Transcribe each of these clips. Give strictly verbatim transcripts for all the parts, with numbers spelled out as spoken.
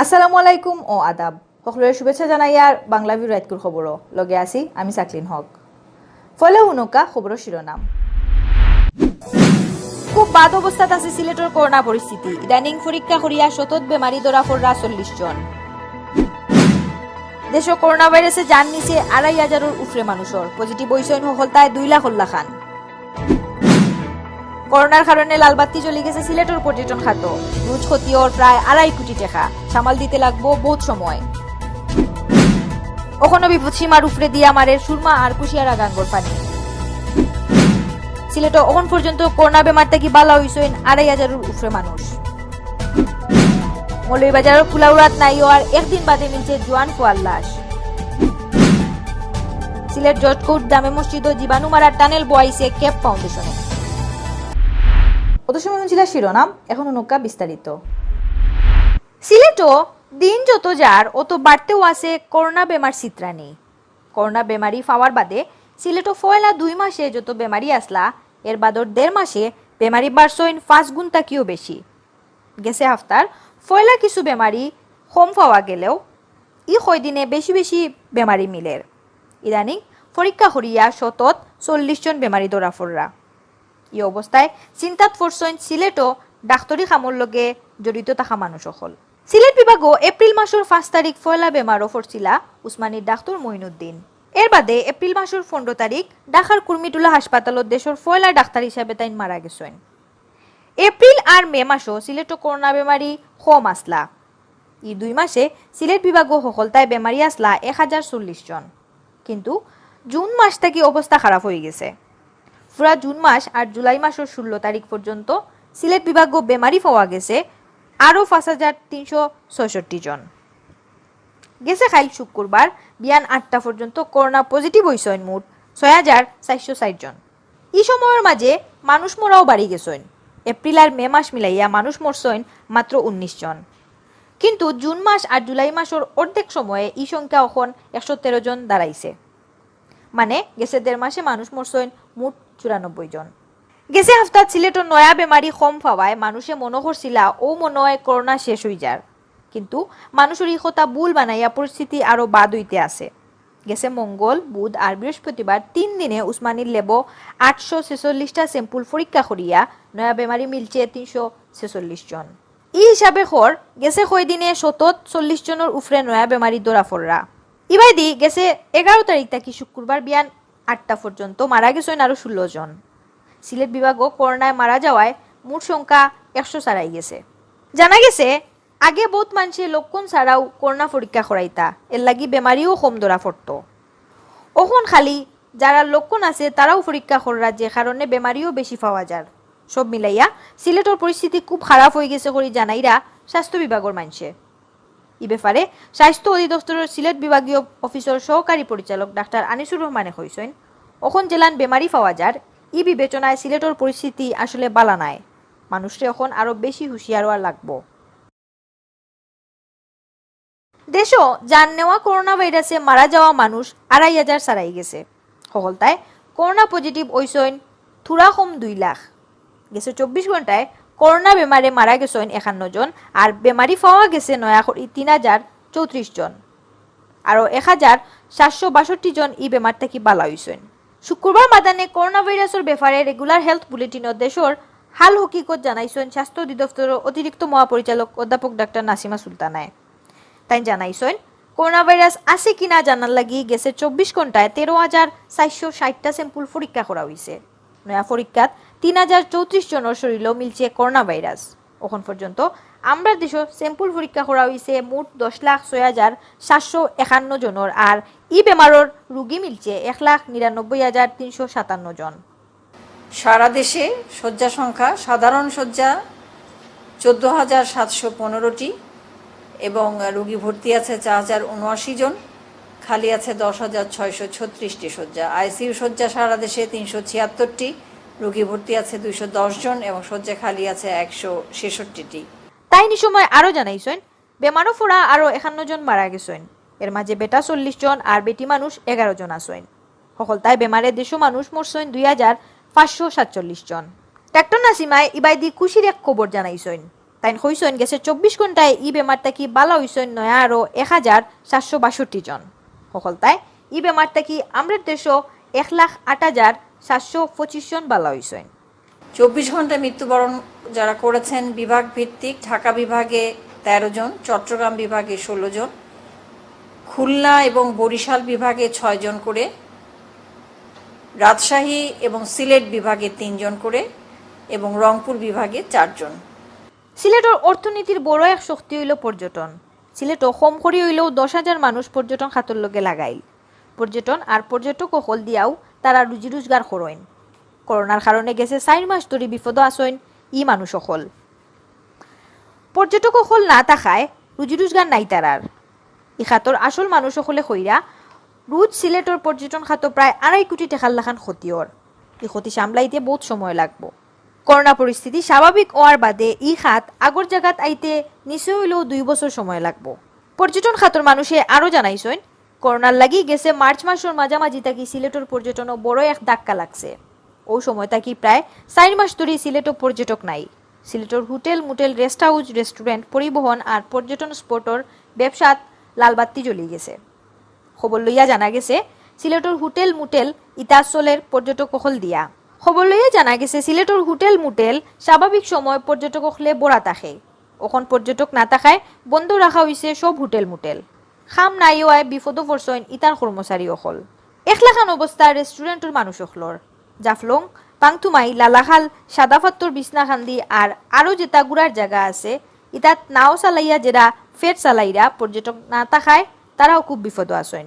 আসসালামু আলাইকুম ও আদাব। সকলরে শুভেচ্ছা জানাইয়ার বাংলা ভিউ রাইতকুর খবরও। লগে আছি আমি সাকলিন হক। পয়লা হুনউক্কা খবরর শিরোনাম। খুব বাদ অবস্থাত আছে সিলেটর করোনা পরিস্থিতি। ইদানিং পরীক্ষা করিয়া শতত বেমারি ধরা পড়রা চল্লিশ জন। দেশো করোনা ভাইরাসে জান নিছে আড়াই হাজারর উপরে মানুষর। পজিটিভ অইছইন হকলতায় দুই লাখর লাখান। করোনার কারণে লালবাতি জ্বলি গেছে সিলেটর পর্যটন খাত। রুজ ক্ষতি অর প্রায় আড়াই কোটি টেকা। সামাল দিতে লাগবো বহুত সময়। অখনো বিপদসীমার উপরে দিয়া মারের সুরমা আর কুশিয়ারা গাঙ্গর পানি। সিলেটো অখন পর্যন্ত করোনা বেমার থাকি বালা অইছইন আড়াই হাজারর উপরে মানুষ। মৌলভীবাজারর কুলাউড়াত নাইও আর একদিন বাদে মিলছে জোয়ান ফুয়ার লাশ। সিলেট জজকোর্ট জামে মসজিদো জীবাণু মারার টানেল বওয়াইছে কেপ ফাউন্ডেশনে। অত সময় হুনছিলা শিরোনাম, এখন হুনউক্কা বিস্তারিত। সিলেটো দিন যত যার অত বাড়তেও আছে করোনা বেমার ছিতরানি। করোনা বেমারি পাওয়ার বাদে সিলেটো পয়লা দুই মাসে যত বেমারি আছলা, এর বাদর দেড় মাসে বেমারি বাড়ছইন পাঁচ গুণ থাকিও বেশি। গেছে হাফতার পয়লা কিছু বেমারি কম পাওয়া গেলেও ই কয়দিনে বেশি বেশি বেমারি মিলের। ইদানিং পরীক্ষা করিয়া শতত চল্লিশ জন বেমারি ধরা পড়রা। ই অবস্থায় চিন্তাত পড়ছইন সিলেটো ডাক্তরি কামর লগে জড়িত থাকা মানুষ অকল। সিলেট বিভাগও এপ্রিল মাসর পাঁচ তারিখ পয়লা বেমারও পড়ছিলা উসমানীর ডাক্তর মঈনুদ্দিন। এর বাদে এপ্রিল মাসর পনেরো তারিখ ঢাকার কুর্মিটোলা হাসপাতালত দেশর পয়লা ডাক্তার হিসাবে তাইন মারা গেছইন। এপ্রিল আর মে মাসও সিলেটো করোনা বেমারি কম আছলা। ই দুই মাসে সিলেট বিভাগও হকলতায় বেমারি আছলা এক হাজার চল্লিশ জন। কিন্তু জুন মাস থাকি অবস্থা খারাপ অইগেছে। পুরা জুন মাস আর জুলাই মাসর ষোলো তারিখ পর্যন্ত সিলেট বিভাগও বেমারি পাওয়া গেছে আরও পাঁচ হাজার তিনশো ছয়ষট্টি জন। গেছে কাইল শুক্রবার বিয়ান আটটা পর্যন্ত করোনা পজিটিভ অইছইন মোট ছয় হাজার চারশো ষাট জন। ই সময়র মাঝে মানুষ মরাও বাড়ি গেছইন। এপ্রিল আর মে মাস মিলাইয়া মানুষ মরছইন মাত্র উনিশ জন। কিন্তু জুন মাস আর জুলাই মাসর অর্ধেক সময়ে ই সংখ্যা অখন একশো তেরো জন দাঁড়াইছে। মানে, গেছে দেড় মাসে মানুষ মরছইন মোট চুরানব্বই জন। গেছে হাফতাত সিলেটো নয়া বেমারি কম পাওয়ায় মানুষে মনো করছিলা অউ মনো অয় করোনা শেষ অইযার। কিন্তু মানুষর ই কথা ভুল বানাইয়া পরিস্থিতি আরও বাদ অইতে আছে। গেছে মঙ্গল, বুধ আর বৃহস্পতিবার তিন দিনে উসমানীর ল্যাবো আটশো ছেচল্লিশটা স্যাম্পল পরীক্ষা করিয়া নয়া বেমারি মিলছে তিনশো ছেচল্লিশ জন। ই হিসাবে খর গেছে কয়দিনে শতত চল্লিশ জনর উপরে নয়া বেমারি ধরা পড়রা। ইবায়দি গেছে এগারো তারিখ থাকি শুক্রবার বিয়ান আটটা পর্যন্ত মারা গেছইন আরও ষোলো জন। সিলেট বিভাগও করোনায় মারা যাওয়ায় মোট সংখ্যা একশো ছাড়াই গেছে। জানা গেছে, আগে বহুত মানষে লক্ষণ ছাড়াও করোনা পরীক্ষা করাইতা, এরলাগি বেমারিও কম ধরা পড়তো। অখন খালি যারার লক্ষণ আছে তারাও পরীক্ষা কররা, যে কারণে বেমারিও বেশি পাওয়া যার। সব মিলাইয়া সিলেটর পরিস্থিতি খুব খারাপ অইগেছে করি জানাইরা স্বাস্থ্য বিভাগর মানষে। ই ব্যাপারে স্বাস্থ্য অধিদপ্তরর সিলেট বিভাগীয় অফিসর সহকারী পরিচালক ডাক্তার আনিসুর রহমানে কইছইন, অখন যেলান বেমারি পাওয়া যার, ই বিবেচনায় সিলেটর পরিস্থিতি আসলে বালা নায়। মানুষরে অখন আরও বেশি হুঁশিয়ার অওয়া লাগবো। দেশো জান নেওয়া করোনা ভাইরাসে মারা যাওয়া মানুষ আড়াই হাজার ছাড়াই গেছে। হকলতায় করোনা পজিটিভ অইছইন থুড়া কম দুই লাখ। গেছে চব্বিশ ঘন্টায় করোনা বেমারে মারা গেছইন একান্ন জন, আর বেমারি পাওয়া গেছে নয়া করি তিন হাজার চৌত্রিশ জন। আরও এক হাজার সাতশো বাষট্টি জন ই বেমার থাকি বালা অইছইন। শুক্রবার মাদানে করোনা ভাইরাসর ব্যাপারে রেগুলার হেলথ বুলেটিনো দেশর হাল হকিকত জানাইছইন স্বাস্থ্য অধিদপ্তরর অতিরিক্ত মহাপরিচালক অধ্যাপক ডাক্তার নাসিমা সুলতানায়। তাইন জানাইছইন, করোনা ভাইরাস আছে কিনা জানার লাগি গেছে চব্বিশ ঘন্টায় তেরো হাজার চারশো ষাটটা স্যাম্পল পরীক্ষা করা অইছে। নয়া পরীক্ষাত তিন হাজার চৌত্রিশ জনর শরীরও মিলছে করোনা ভাইরাস। অখন পর্যন্ত আমরার দেশো স্যাম্পল পরীক্ষা করা অইছে মোট দশ লাখ ছয় হাজার সাতশো একান্ন জনর, আর ই বেমারর রুগী মিলছে এক লাখ নিরানব্বই হাজার তিনশো সাতান্ন জন। সারা দেশে শয্যা সংখ্যা, সাধারণ শয্যা চোদ্দ হাজার সাতশো পনেরোটি এবং রোগী ভর্তি আছে চার হাজার উনআশি জন, খালি আছে দশ হাজার ছয়শো ছত্রিশটি শয্যা। আইসিইউ শয্যা সারা দেশে তিনশো ছিয়াত্তরটি, রোগী ভর্তি আছে দুইশো দশ জন এবং শয্যা খালি আছে একশো ছেষট্টিটি। তাইন ই সময় আরও জানাইছইন, বেমারো পড়া আরও একান্ন জন মারা গেছইন। এর মাঝে বেটা চল্লিশ জন আর বেটি মানুষ এগারো জন আছইন। হকলতায় বেমারে দেশো মানুষ মরছইন দুই হাজার পাঁচশো সাতচল্লিশ জন। ডাক্তার নাসিমায় ইবায়দি খুশির এক খবর জানাইছইন। তাইন কইছইন, গেছে চব্বিশ ঘন্টায় ই বেমার থাকি বালা অইছইন নয়া আরো এক হাজার সাতশো বাষট্টি জন। হকলতায় ই বেমার থাকি আমরার দেশো এক লাখ আট হাজার সাতশো পঁচিশ জন বালা অইছইন। চব্বিশ ঘন্টায় মৃত্যুবরণ যারা করেছেন, বিভাগ ভিত্তিক ঢাকা বিভাগে তেরো জন, চট্টগ্রাম বিভাগে ষোলো জন, খুলনা এবং বরিশাল বিভাগে ছয় জন করে, রাজশাহী এবং সিলেট বিভাগে তিনজন করে এবং রংপুর বিভাগে চারজন। সিলেটর অর্থনীতির বড় এক শক্তি অইলো পর্যটন। সিলেটো কম করি অইলেও দশ হাজার মানুষ পর্যটন খাতর লগে লাগাইল। পর্যটন আর পর্যটক অকল দিয়াউ তারা রুজি রোজগার করইন। করোনার কারণে গেছে চাইর মাস ধরি বিপদো আছইন ই মানুষ অকল। পর্যটক অকল না থাকায় রুজি রোজগার নাই তারার। ই খাতর আসল মানুষ অকলে কইরা, রুজ সিলেটর পর্যটন খাতো প্রায় আড়াই কোটি টেকার লাখান ক্ষতি অর। ই ক্ষতি সামলাইতে বউত সময় লাগবো। করোনা পরিস্থিতি স্বাভাবিক অওয়ার বাদে ই খাত আগর জাগাত আইতে নিচে অইলেও দুই বছর সময় লাগবো। পর্যটন খাতর মানুষে আরো জানাইছইন, করোনার লাগি গেছে মার্চ মাসর মাঝামাঝি থাকি সিলেটর পর্যটনো বড় এক ধাক্কা লাগছে। অউ সময় থাকি প্রায় চাইর মাস ধরি সিলেটো পর্যটক নাই। সিলেটর hotel, motel, rest house, restaurant, পরিবহন আর পর্যটন স্পটর ব্যবসাত লালবাত্তি জ্বলি গেছে। খবর লইয়া জানা গেছে, সিলেটর হোটেল, মোটেল ইতা চলের পর্যটক অকল দিয়া। খবর লইয়া জানা গেছে, সিলেটর হোটেল, মোটেল স্বাভাবিক সময় পর্যটক অকলে ভরা থাকে। অখন পর্যটক না থাকায় বন্ধ রাখা অইছে সব হোটেল, মোটেল। কাম নাই অওয়ায় বিপদো পড়ছইন ইতার কর্মচারী অকল। একলাখান অবস্থা রেস্টুরেন্টর মানুষ অকলর। জাফলং, পাংথুমাই, লালাখাল, সাদাপাত্তর, বিছনাকান্দি আর আরো যেতা ঘুরার জাগা আছে, ইতাত নাও চালাইয়া যেরা পেট চালাইরা পর্যটক না থাকায় তারাও খুব বিপদো আছইন।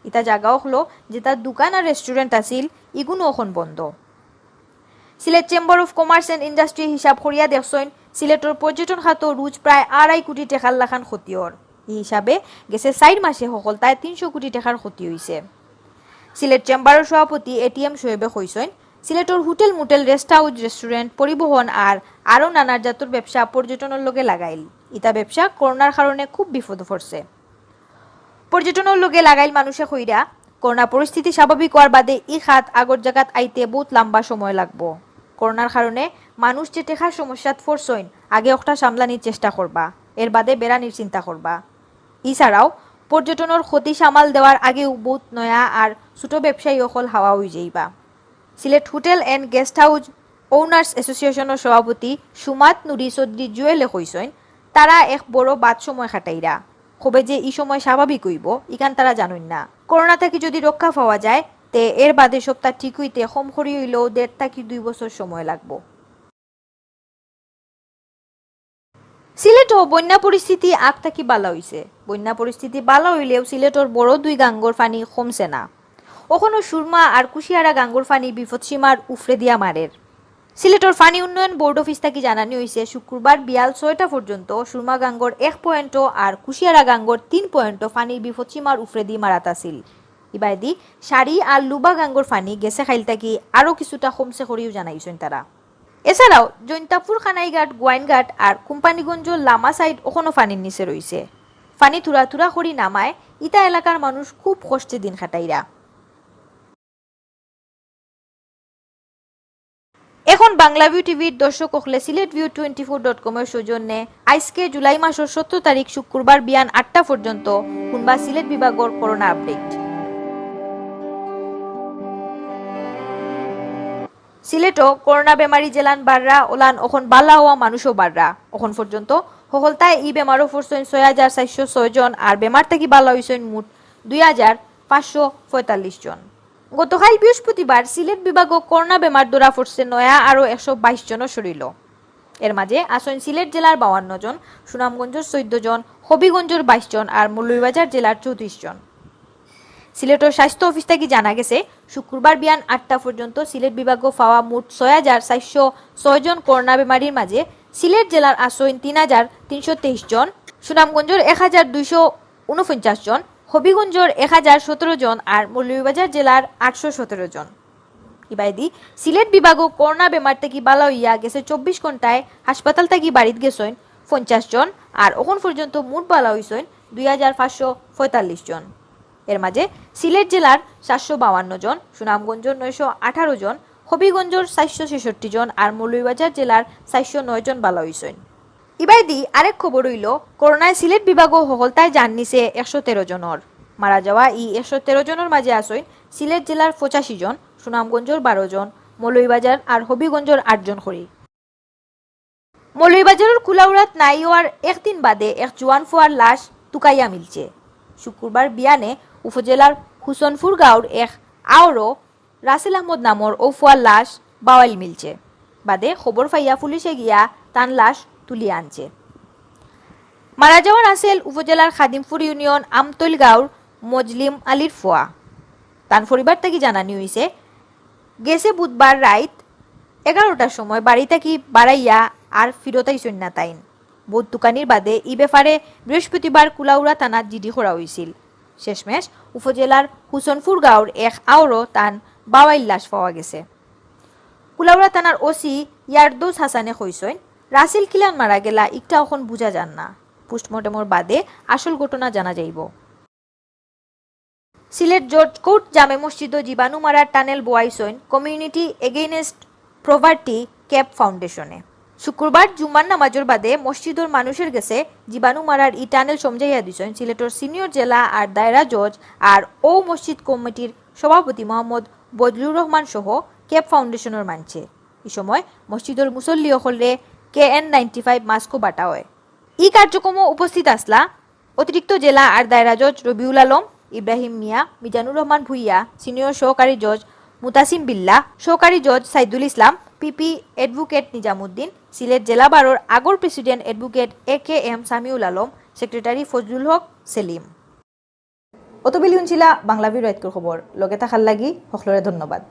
ইতা জাগা অকলো যেতা দোকান আর রেস্টুরেন্ট আছিল, ইগুনও অখন বন্ধ। Sylhet chamber of commerce and industry হিসাব করিয়া দেখছইন, সিলেটর পর্যটন খাতো রুজ প্রায় আড়াই কোটি টেকার লাখান ক্ষতি অর। ই হিসাবে গেছে চাইর মাসে হকলতায় তিনশো কোটি টেকার ক্ষতি অইছে। সিলেট চেম্বারর সভাপতি এটিএম শোয়েবে কইছইন, সিলেটর hotel, motel, rest house, restaurant, পরিবহন আর আরো নানার জাতর ব্যবসা পর্যটনর লগে লাগাইল। ইতা ব্যবসা করোনার কারণে খুব বিপদো পড়ছে। পর্যটনর লগে লাগাইল মানুষে কইরা, করোনা পরিস্থিতি স্বাভাবিক অওয়ার বাদে ই খাত আগর জাগাত আইতে বউত লাম্বা সময় লাগবো। করোনার কারণে মানুষ যে টেকার সমস্যাত পড়ছইন, আগে অকটা সামলানির চেষ্টা করবা, এর বাদে বেড়ানির চিন্তা করবা। ইছাড়াও পর্যটনর ক্ষতি সামাল দেওয়ার আগেউ বউত নয়া আর ছোট ব্যবসায়ী অকল হাওয়া অইযাইবা। Sylhet hotel and guest house owners অ্যাসোসিয়েশনর সভাপতি সুমাত নুরি চৌধুরী জুয়েলে কইছইন, তারা এক বড় বাদ সময় কাটাইরা। কবে যে ই সময় স্বাভাবিক অইবো, ইখান তারা জানইন না। করোনা থাকি যদি রক্ষা পাওয়া যায়, তে এর বাদে সবতা ঠিক অইতে কম করি অইলেও দেড় থাকি দুই বছর সময় লাগবো। সিলেটো বন্যা পরিস্থিতি আগ থাকি বালা অইছে। বন্যা পরিস্থিতি বালা অইলেও সিলেটর বড় দুই গাঙ্গর পানি কমছে না। অখনো সুরমা আর কুশিয়ারা গাঙ্গর পানি বিপদসীমার উফরেদিয়া মারের। সিলেটর পানি উন্নয়ন বোর্ড অফিস থাকি জানানি অইছে, শুক্রবার বিয়াল ছয়টা পর্যন্ত সুরমা গাঙ্গর এক পয়েন্টো আর কুশিয়ারা গাঙ্গর তিন পয়েন্টো পানি বিপদসীমার উফরেদি মারাত আছিল। ইবায়দি সারি আর লুবা গাঙ্গর পানি গেছে কাইল থাকি আরো কিছুটা কমছে করিও জানাইছইন তারা। এছাড়াও জৈন্তাপুর, কানাইঘাট, গোয়াইনঘাট আর কোম্পানিগঞ্জ লামা সাইড অখনো পানির নিচে রইছে। পানি থুড়া থুড়া করি নামায়, ইতা এলাকার মানুষ খুব কষ্টে দিন কাটাইরা। এখন বাংলা ভিউ টিভির দর্শক অকলে Sylhet view twenty four dot কমর সৌজন্যে আইজকে জুলাই মাসর সতেরো তারিখ শুক্রবার বিয়ান আটটা পর্যন্ত হুনবা সিলেট বিভাগর করোনা আপডেট। সিলেটো করোনা বেমারি যেলান বাড়রা, ওলান অখন বালা অওয়া মানুষও বাড়রা। অখন পর্যন্ত হকলতায় ই বেমারো পড়ছইন ছয় হাজার চাইরশো ছয় জন, আর বেমার থাকি বালা অইছইন মোট দুই হাজার পাঁচশো পঁয়তাল্লিশ জন। গতকাইল বৃহস্পতিবার সিলেট বিভাগো করোনা বেমার ধরা পড়ছে নয়া আরো একশো বাইশ জনর শরীলো। এর মাঝে আছইন সিলেট জেলার বাউান্ন জন, সুনামগঞ্জর চৌদ্দ জন, হবিগঞ্জর বাইশ জন আর মৌলভীবাজার জেলার চৌত্রিশ জন। সিলেটর স্বাস্থ্য অফিস থাকি জানা গেছে, শুক্রবার বিয়ান আটটা পর্যন্ত সিলেট বিভাগো পাওয়া মোট ছয় হাজার চাইরশো ছয় জন করোনা বেমারির মাঝে সিলেট জেলার আছইন তিন হাজার তিনশো তেইশ জন, সুনামগঞ্জর এক হাজার দুইশো ঊনপঞ্চাশ জন, হবিগঞ্জর এক হাজার সতেরো জন আর মৌলভীবাজার জেলার আটশো সতেরো জন। ইবায়দি সিলেট বিভাগো করোনা বেমার থাকি বালা অইয়া গেছে চব্বিশ ঘন্টায় হাসপাতাল থাকি বাড়িত গেছইন পঞ্চাশ জন, আর অখন পর্যন্ত মোট বালা অইছইন দুই হাজার পাঁচশো পঁয়তাল্লিশ জন। এর মাঝে সিলেট জেলার সাতশো বাউান্ন জন, সুনামগঞ্জর নয়শো আঠারো জন, হবিগঞ্জর চাইরশো ছেষট্টি জন আর মৌলভীবাজার জেলার চাইরশো নয় জন বালা অইছইন। ইবায়দি আরেক খবর অইলো, করোনায় সিলেট বিভাগো হকলতায় জান নিছে একশো তেরো জনর। মারা যাওয়া ই একশো তেরো জনর মাঝে আছইন সিলেট জেলার পঁচাশি জন, সুনামগঞ্জর বারো জন, মৌলভীবাজার আর হবিগঞ্জর আট জন করি। মৌলভীবাজারর কুলাউড়াত নাই অওয়ার একদিন বাদে এক জুয়ান ফুয়ার লাশ তুকাইয়া মিলছে। শুক্রবার বিয়ানে উপজেলার হুসনপুর গাঁওর এক আওরো রাসেল আহমদ নামর অউ ফুয়ার লাশ বাওয়াইল মিলছে। বাদে খবর পাইয়া পুলিশে গিয়া তান লাশ তুলিয়া আনছে। মারা যাওয়া রাসেল উপজেলার খাদিমপুর ইউনিয়ন আমতৈল গাঁওর মজলিম আলীর ফুয়া। তান পরিবার থাকি জানানি অইছে, গেছে বুধবার রাইত এগারোটার সময় বাড়ি থাকি বারাইয়া আর ফিরত আইছইন না তাইন। বউত তুকানির বাদে ই ব্যাপারে বৃহস্পতিবার কুলাউড়া থানাত জিডি করা অইছিল। শেষমেশ উপজেলার হুসনপুর গাঁওর এক আওরো তান বাওয়াইল লাশ পাওয়া গেছে। কুলাউড়া থানার ওসি ইয়ারদৌস হাসানে কইছইন, রাসেল কিলান মারা গেলা ইকটা অখন বুঝা যার না। পোস্টমর্টেমর বাদে আসল ঘটনা জানা যাইবো। সিলেট জজ কোর্ট জামে মসজিদো জীবাণু মারার টানেল বওয়াইছইন কমিউনিটি এগেইনস্ট পভার্টি কেপ ফাউন্ডেশনে। শুক্রবার জুম্মার নামাজর বাদে মসজিদর মানুষর গেছে জীবাণু মারার ই টানেল সমঝাইয়া দিছইন সিলেটর সিনিয়র জেলা আর দায়রা জজ আর অউ মসজিদ কমিটির সভাপতি মোহাম্মদ বজলুর রহমান সহ কেপ ফাউন্ডেশনর মানষে। ই সময় মসজিদর মুসল্লি অকলরে কে এন নাইনটি ফাইভ মাস্কও বাটা অয়। ই কার্যক্রমো উপস্থিত আছলা অতিরিক্ত জেলা আর দায়রা জজ রবিউল আলম, ইব্রাহিম মিয়া, মিজানুর রহমান ভুইয়া, সিনিয়র সহকারী জজ মুতাসিম বিল্লা, সহকারী জজ সাইদুল ইসলাম, পিপি অ্যাডভোকেট নিজামুদ্দিন, সিলেট জেলা বারর আগর president advocate A K M Samiul Alam, secretary Fazlul Haque Selim. অতবেলি হুনছিলা বাংলা ভিউ রাইতকুর খবর। লগে থাকার লাগি হকলরে ধন্যবাদ।